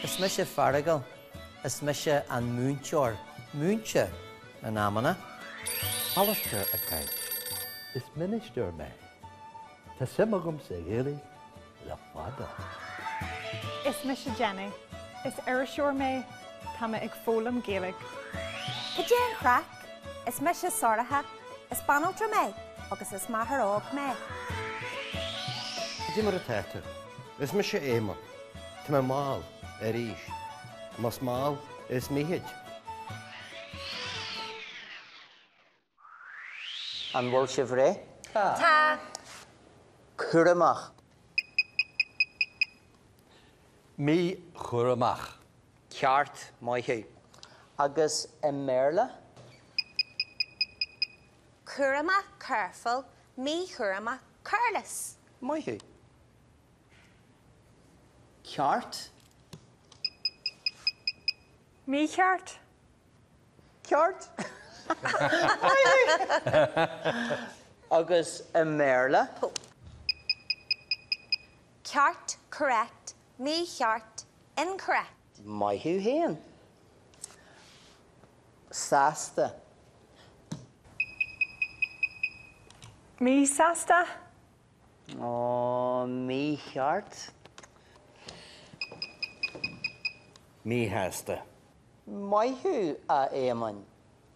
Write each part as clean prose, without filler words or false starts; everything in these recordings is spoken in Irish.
Is mise Feargal. Is mise an múinteoir múinte in amanna. Alastair ag caint. Is ministir mé. Tá suim agam sa Ghaeilge le fada. Is mise Jenny. Is iriseoir mé. Tá mé ag foghlaim Gaeilge. Cad é an chraic? Is mise Sorcha. Is banaltra mé agus is máthair óg mé. Cad é mar atá tú? Is mise Éamonn. Tá mé mall, arís. Más mall is mithid. An bhfuil sibh réidh? Tá. Cúramach. Míchúramach. Ceart, maith thú. Agus i mBéarla? Cúramach, careful, míchúramach, careless. Maith thú. Ceart. Mícheart. Ceart. Agus i mBéarla? Ceart, correct, mícheart, incorrect. Maith thú féin. Sásta. Míshásta. Ó, mícheart. Míshásta. Maith thú, a Éamoinn.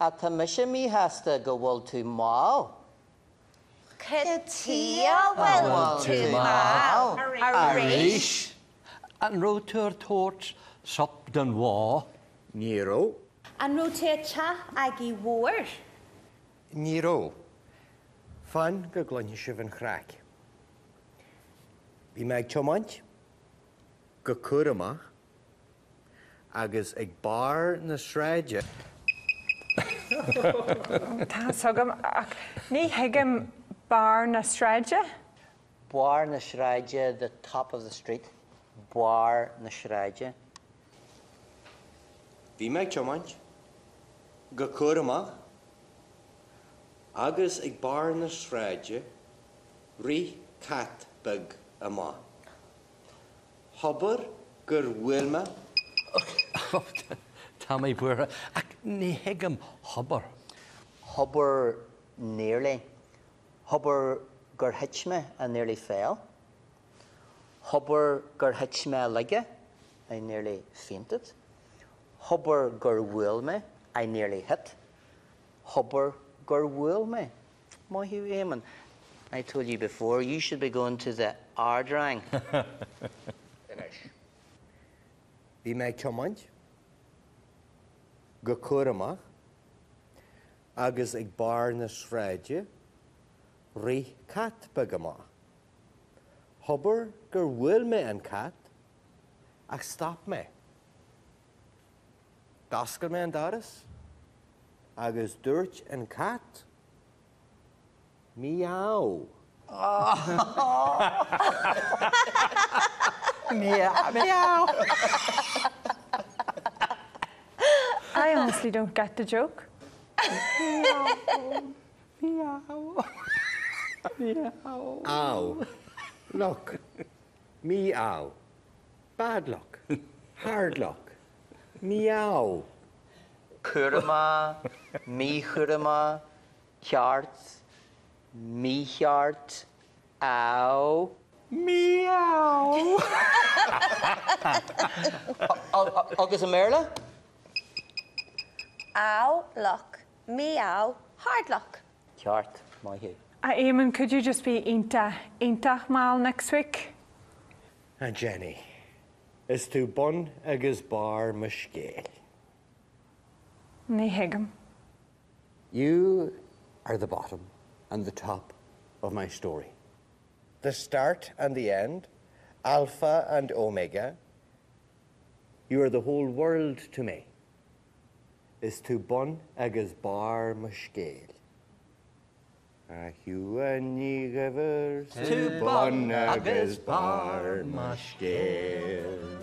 Ach tá mise míshásta go bhfuil tú mall. Cad chuige a bhfuil tú mall arís? An raibh tú ar tabhairt sop don bhó? Ní raibh. An raibh tú i teach Aggie Mhóir? Ní raibh. Fan go gcluinfidh sibh an chraic. Bhí mé ag tiomáint, go cúramach, agus ag barr na sráide. Tá 'fhios agam, ach ní thuigim barr na sráide. Barr na sráide, the top of the street, barr na sráide. Bhí mé ag tiomáint, go cúramach, agus ag barr na sráide rith cat beag amach. Hobair gur bhuail mé. Tá mé buartha, ach ní thuigim hobair. Hobair nearly. Hobair gur thit mé, I nearly fell. Hobair gur thit mé i laige, I nearly fainted. Hobair gur bhuail mé, I nearly hit. Hobair gur bhuail mé. Maith thú, Éamonn. I told you before, you should be going to the Ardrang. Anois. Bhí mé ag tiomáint, go cúramach, agus ag barr na sráide, rith cat beag amach. Hobair gur bhuail mé an cat, ach stop mé. D'oscail mé an doras agus dúirt an cat Meow. Meow. I honestly don't get the joke. Meow. Meow. Meow. Ow. Luck. Meow. Bad luck. Hard luck. Meow. Cúramach, míchúramach, ceart, mícheart, ow. Meow. Agus i mBéarla? Ow, luck, meow, hard luck. Ceart, maith thú. A Éamonn, could you just be iontach, iontach mall next week? A Jenny, is tú bun agus barr mo scéil. Ní thuigim. You are the bottom and the top of my story. The start and the end, Alpha and Omega, you are the whole world to me. Is tú bun agus barr mo scéil. A Shiúa Ní Dhuibhir, 's tú bun agus barr mo scéil.